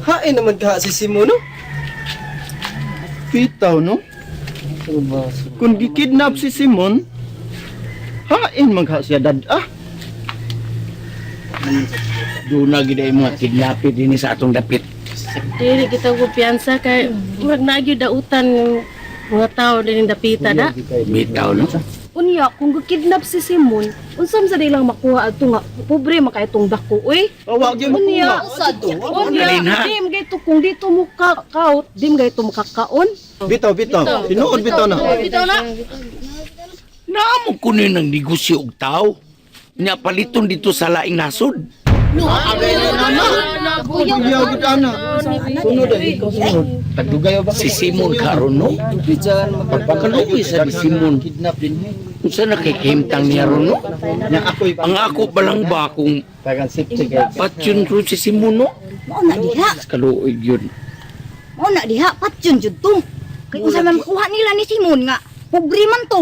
Hain naman ka si Simon, no? Bitaw, no? Kung gikidnap si Simon, hain magha siya dad-ah. Doon na gid ay mga kidnapper dinhi sa atong dapit. Dili kita kumpiyansa kay murag nagyo dautan yung mga tao din dapita da. Bitaw, no? Unya, kung gikidnap si Simon, unsa man sa nilang makuha adto nga pobre man kay itong dako uy. Wa gyud Unya, makuha. unya, Alin, ha? di man gayto kung dito mo kakaot, di man gayto makakaon. Bitaw, bitaw. Tinuod bitaw na. Bitaw na. Naamo kuno ng negosyo og tao. Nya paliton dito sa laing nasod. Kuyaw gud ana. Sunod ay ikaw sunod. Tagdugay ba? Si Simon karon, no? Pagpakaluoy sa ni Simon. Kidnap din he. Unsa na kay kahimtang niya ron, no? Nya ako'y Ang ako pa lang ba kung tagan safety kay. patyon ron si Simon, no? Mao na diha. Kaluoy yun. Mao na diha patyon jud to. Kay unsa man makuha nila ni Simon nga pobre man to.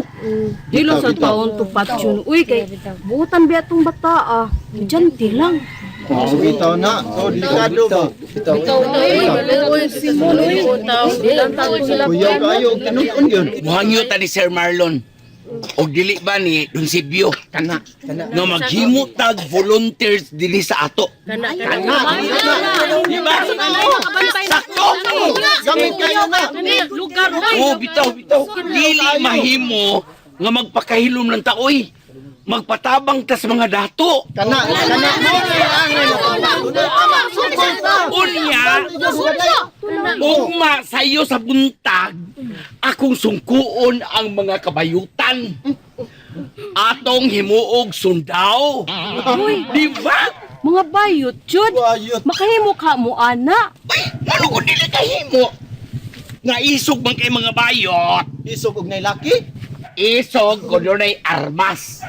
Di lang sa taon to patyon uy kay buutan biya tong bata ah. Estudyante lang. Oh, bitaw na. So delikado ba? Bitaw na. Uy, Simon uy. Bitaw sila. Kuyaw kayo og tinuod yun. Muhangyo ta ni Sir Marlon. Og dili ba ni Don Sibyo? Kana. Nga maghimo tag volunteers dili sa ato. Kana kana. Di ba? Sakto! Gamit kayo na. Lugar uy. Oh, bitaw, bitaw. Dili mahimo nga magpakahilom ng taoy. Magpatabang tas mga dato. Kana, kana. Unya, ugma sa iyo sa buntag, akong sungkuon ang mga kabayutan. Atong himuog sundaw. Uy, Di ba? mga bayot jud. Bayot. Makahimo ka mo ana. Uy, ano kung dili kahimo? Nga isog man kay mga bayot. Isog og nay laki. Isog kung dunay armas.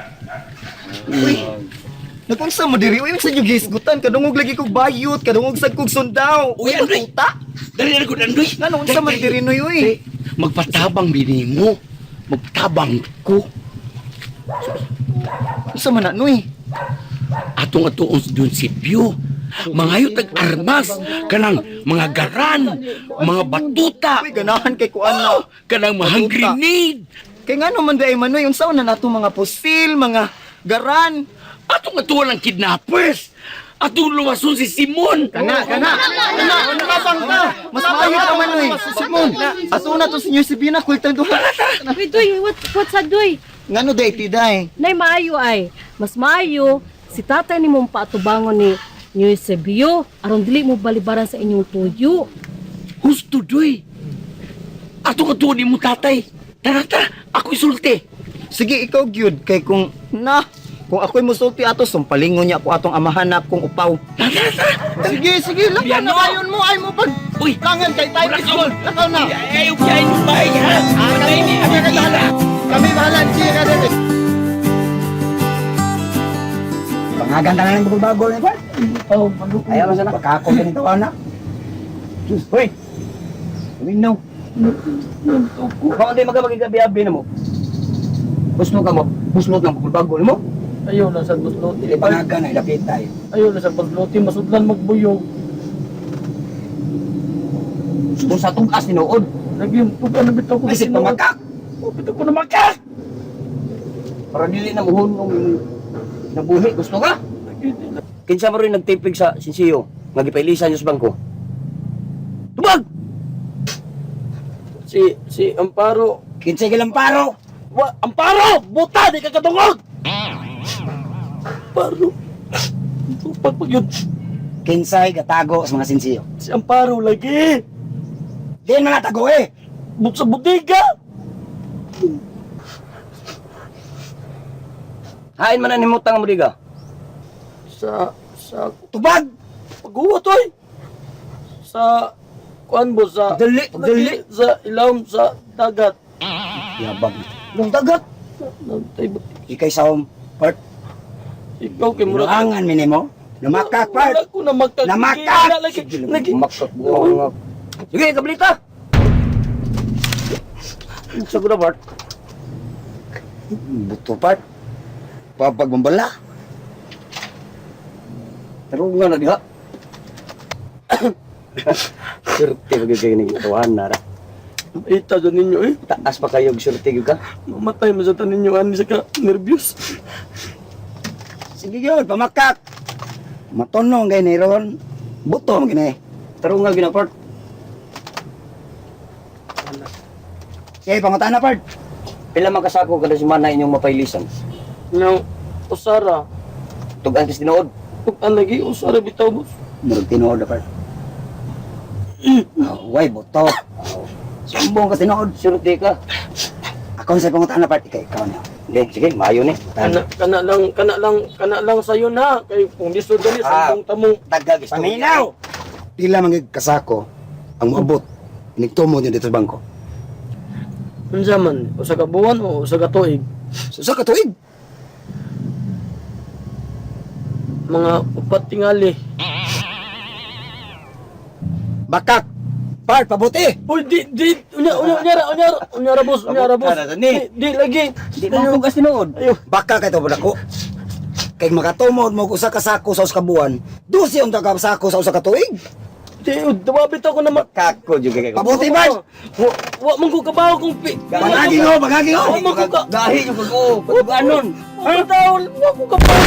Uy. Nagunsa mo diri uy sa inyo gisgutan kadungog lagi kog bayot, kadungog sad kog sundaw. Uy, Andoy. Batuta. Dali na ko, Andoy. Ngano unsa man diri noy uy? Magpatabang binimo. Magtabang ko. Unsa man na noy? Atong atuon dun si Pio. Mangayo tag armas, kanang mga garan, mga batuta, Uy, ganahan kay kuan na. oh, kanang mga hand Batuta. grenade. Kay ngano man di ay manoy unsa na nato mga pusil, mga garan. Atong atuon ang kidnappers. Atong luwason si Simon. Kana, kana. Kana, tabang ka. Mas maayo pa man oy. Simon. Ato na to Senior Sibina kultan duha. Uy, doy, what sa doy? Ngano di ay tiday? Nay maayo ay, mas maayo si tatay ni mong paatubangon ni Eusebio aron dili mo balibaran sa inyong tuyo. Husto, doy. Atong atuon ni mo tatay. Tara, tara, ako isulti. Sige ikaw gyud kay kung na kung ako'y musulti ato sumpalingon niya ako atong amahan na kung upaw. Tara, tara, tara. Sige, sige, lakaw na Piano. kayon mo ay mo pag Uy, langan kay time is gold. Lakaw na. Ayaw kayo ng bahay, ha? Patay ni Kami kay bahala. Kami bahala siya ka dito. Pangagan na lang bago ni Bart. Oh, Ayaw man sana pagkako ganito ana. Diyos, hoy. Uminaw. Baka di magabi-gabi na mo. Buslo ka mo. Buslo ng bago mo. Ayaw lang sa buslote. Dili pangagan ay lapit tayo. Ayaw lang sa buslote. Masudlan magbuyog. Kung sa tugas tinuod. Lagi yung tuga na bitaw ko. Ay sig pamakak. Oh, bitaw ko na makak. Para dili na muhunong imong nabuhi gusto ka? Kinsa mo rin nagtipig sa sinsiyo nga gipailisan niyo sa bangko? Tubag! Si Amparo. Kinsa gilamparo? Wa, Amparo! Buta! Di ka katungog! Amparo. Tupag pag yun. Kinsay gatago sa mga sinsiyo? Si Amparo lagi. Di man natago eh. But sa bodega. Hain man ang himutang mo diga. Sa, Tubag! paghuwat oy. Sa, kuan bo sa, Dali, dali. Sa ilawom sa dagat. Yabang. Nung dagat. Nantay ba? Ikay sa home part. Ikaw kay murag. Luangan minimo. Lumakak part. Wala ko na makak. Namakak! Wala lagi. Sige, Lagi. lumakak buong. Sige, kabalita. Sa na part. Buto part. Papagbambala. Pero nga na diha. Surte ba gyud kayo ning tawahan na ra. Ita dyan ninyo eh. Taas pa kayo og surte gyud ka. Mamatay man sa tanin ninyo ani sa ka nervyos. Sige yun, pamakak. Matunong kay ni ron. Buto mo gini. Tarong nga ginapart. Sige, pangutan na, Pard. Pila man kasako kada semana inyong mapailisan? Now, usara. Tugan kis tinuod. Tug-an lagi, usara bitaw boss. Murag tinuod na, Pard. Oh, way, buto. Sumbong ka tinuod. Surte ka. Ako sa pangutan na, Pard. Ikaw, ikaw na. Sige, sige, maayo ni. Kana kana lang kana lang kana lang sayo na kay kung lisod dali Ah. sambong tamong Tagag istorya. Paminaw! Pila man gyud kasako ang moabot. Inigtumo niyo dito sa bangko. Unsa man, usa ka buwan o usa ka tuig? Sa katuig. Mga upat tingali. Bakak. Pard, pabuti. Uy, di di unya unya unya ra unya ra unya ra boss, unya ra boss. Kana ta ni. Di, di lagi. Di man tugas tinuod. Ayo. Baka kay to ko. Kay makatumod mo og usa ka sako sa usa ka buwan, 12 unta ka sako sa usa ka tuig. Di dumapit ako na ma Kako jud kay. Pabuti, Pard. Wa, wa man ko kabaw kung pi. Pagagi ko, pagagi ko. Wa man ko ka. Gahi jud ko. Patuganon. Wa daw, wa ko kabaw.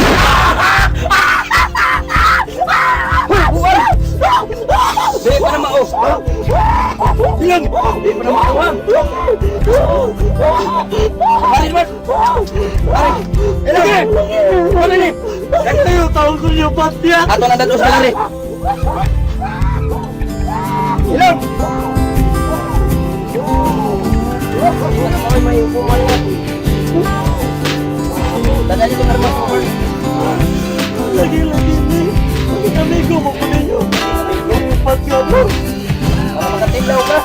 Di pa na mao. Ilan? Di pa na mao. ha? Pare, Bart. Pare. Ilan? Pare ni. Ayo tawag ko niyo patya. Ato na datos na rin. Ilan? Tanda dito nga ba? Lagi lagi ni. Amigo mo ko ninyo. Patya mo. Para makatilaw ka.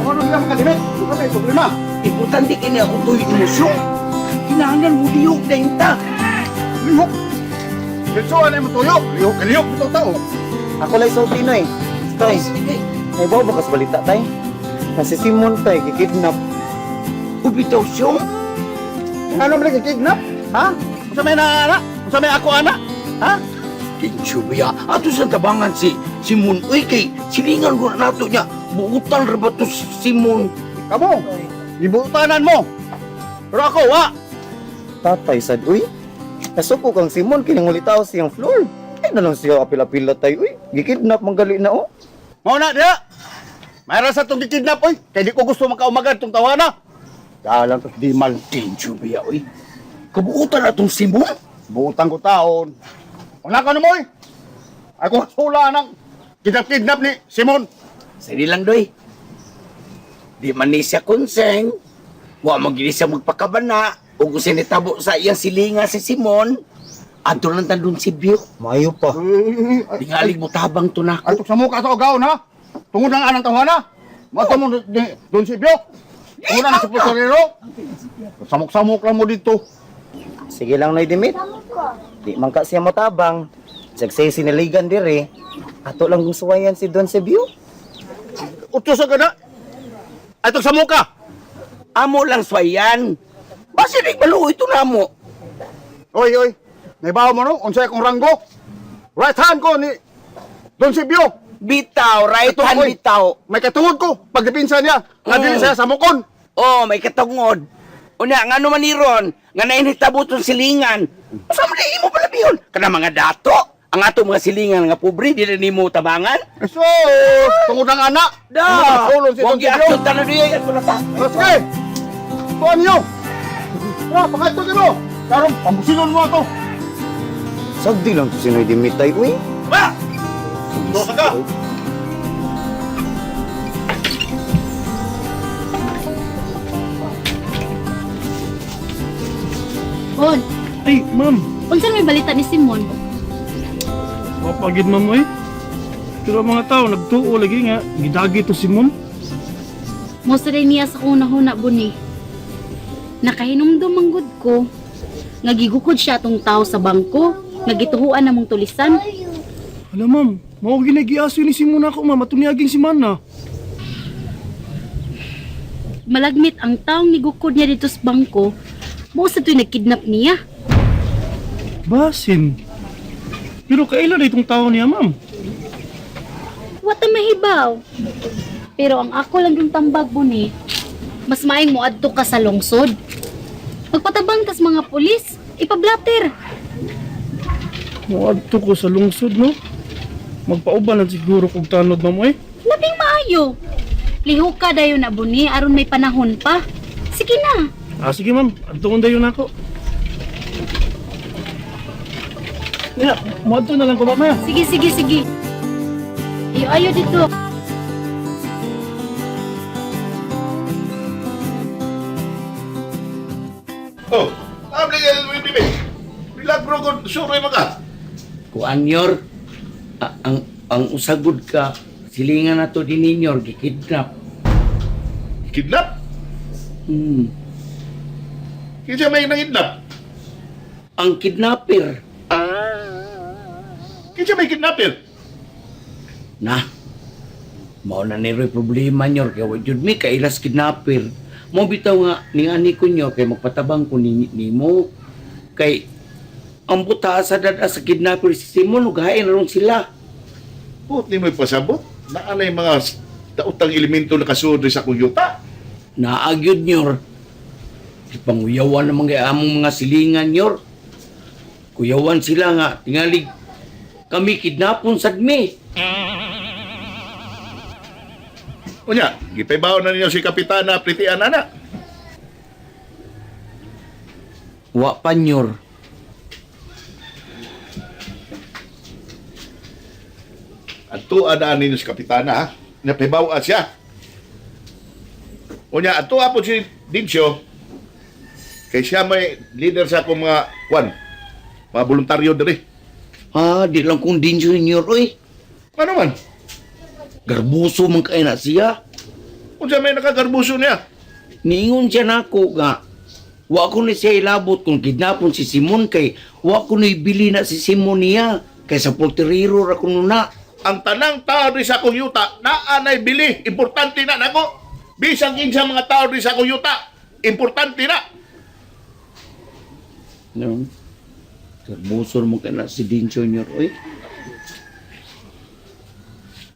Ano na makalimit? Ano kay problema? Importante kini ako tuyo emosyon. Kinahanglan mo lihok na ta. Lihok. Dilsuan ay mo tuyo. Lihok, lihok ito tao. Ako lang sulti noy. Tay, may bawa ba kas balita tay? Na si Simon tay gikidnap. Ubitaw siyong. Ano man kidnap? Ha? Unsa may na ana? Unsa may ako ana? Ha? Kinso ba ya? Ato sa tabangan si Simon. Uy, kay silingan ko na nato niya. Buutan ra ba to si Simon? Kamo. Gibutanan mo. Pero ako wa. Tatay sad uy. Nasuko kang Simon kining ulitaw siyang floor. Ay na lang siya apil-apila tay uy. Gikidnap man gali na oh. Mao na diha. Mayroon sa tong gikidnap oy. Kay di ko gusto makaumagad tong tawana. Dalang to dimal. Kinso ba ya, uy? Kabuutan atong Simon? Butang ko taon. Wala ka na mo oy. Ako sula nang kidnap-kidnap ni Simon. Sali lang doy. Di man ni siya konseng. Wa man gini siya magpakabana. O kung sinitabo sa iyang silinga si Simon, adto lang tandun si Biyo. Maayo pa. Tingalig mo tabang to na Ay, sa mukha sa ugaon ha. Tungod ng anang tawana. Mato mo doon si Biok. Tungod na si Pusorero. Samok-samok lang mo dito. Sige lang noy Dimit. Di man ka siya motabang. Sagsay siniligan dire. Ato lang kung suwayan si Don Sebio. Utso sa gana. Ay, sa mukha. Amo lang swayan. Basta di maluoy ito na mo. Oy, oy. Naibaw mo no? Unsay akong ranggo? Right hand ko ni Don Sibio. Bitaw, right Ito, hand oy. bitaw. May katungod ko. Pagdipinsa niya. Nga dili siya samokon. Oh, may katungod. Unya, nga naman ni Ron, nga nainitabo tong silingan. Sa man imo palabihon? Kana mga dato. Ang ato mga silingan nga pobre, di na nimo tabangan. So, tungod ng anak. Da! Sulon si Don Wag Sibio. i-action tanan niya. Ato na ta. Sige. Tuan niyo. Tara, pangadto mo. Karon, pambusinon mo ato. Sagdi lang to si Noy Dimit tay uy. Ba! Dosa ka. Bon, Ay, ma'am. unsa may balita ni Simon? Mapagid ma'am oy. Pero ang mga tao nagtuo lagi nga gidagi to Simon. Mo sa niya sa akong nahuna buni. Nakahinumdum ang gud ko. Nga gigukod siya atong tao sa bangko, nga gituhuan namong tulisan. Hala ma'am. Mao ginagiaso ni Simon ako, ma'am. Atong simana. Malagmit ang taong nigukod niya dito sa bangko, mao sa to'y nagkidnap niya. Basin. Pero kailan na itong tao niya, ma'am? Wata mahibaw. Pero ang ako lang yung tambag buni, mas maing mo adto ka sa lungsod. Magpatabang kas mga pulis, ipablater. Moadto ko sa lungsod, no? Magpauban lang siguro kog tanod, ma'am, eh. Labing maayo. Lihok ka dayon na buni aron may panahon pa. Sige na. Ah, sige, ma'am. Adto dayon nako. Ya, moadto na lang ko mamaya. Sige, sige, sige. Ayo, ayo dito. Oh, tabli ka bibi. Milagro ko sure maka. Kuan yor, ang usagod ka, silingan na to din ninyo, gikidnap. Kidnap? Hmm. Kinsa may nangidnap? Ang kidnapper. Kinsa may kidnapper? Na, mao na niro'y problema nyor, kaya wa jud mi kailas kidnapper. Mo bitaw nga, ningani ko nyo, kay magpatabang ko ni, nimo. Kay, ang buta sa dada sa kidnapper si Simon, ugahin ron sila. Put ni mo'y pasabot. Naanay mga daotang elemento na kasudri sa akong yuta. Naagyod nyor. Ipanguyawan naman kay among mga silingan nyor. Kuyawan sila nga, tingali kami kidnapon sad mi. Unya, gipaybaw na ninyo si Kapitana Pritian ana. Wa pa nyor. Adtoa na ninyo si Kapitana ha. Napaybaw siya. Unya, adtoa po si Dincio. Kay siya may leader sa akong mga kwan. Mga voluntaryo diri. Ah, di lang kung din junior oy. Ano man? Garbuso man kay na siya. Unsa may nakagarbuso niya? Niingon siya nako nga wa ko ni siya ilabot kung kidnapon si Simon kay wa ko ni bili na si Simon niya kay sa polterero ra kuno na. Ang tanang tao di sa akong yuta, naa na'y bili. Importante na nako. Bisag kinsa mga tao di sa akong yuta, importante na. No. Garbuso man kay na si Din Junior oy.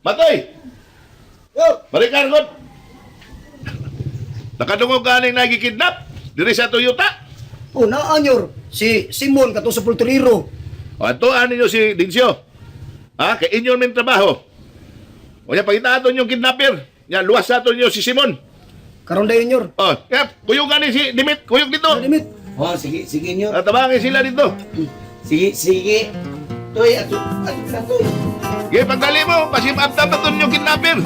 Matoy! Balik ka, Nakadungog ganing nagikidnap diri sa Toyota. Oh, naa nyor. Si Simon katong sa pulturiro. O atuan ninyo si Dincio. Ha? Kay inyo min trabaho. O yan, pakita aton yung kidnapper. Yan, luwas aton ninyo si Simon. Karon dayon nyor. O, kaya, kuyog ni si Dimit. Kuyog dito. Limit. Oh, sige, sige nyor. Tabangin sila dito. Sige, sige. Toy, ato, ato na toy. Sige, pagdali mo, pasimap na aton yung kidnapper.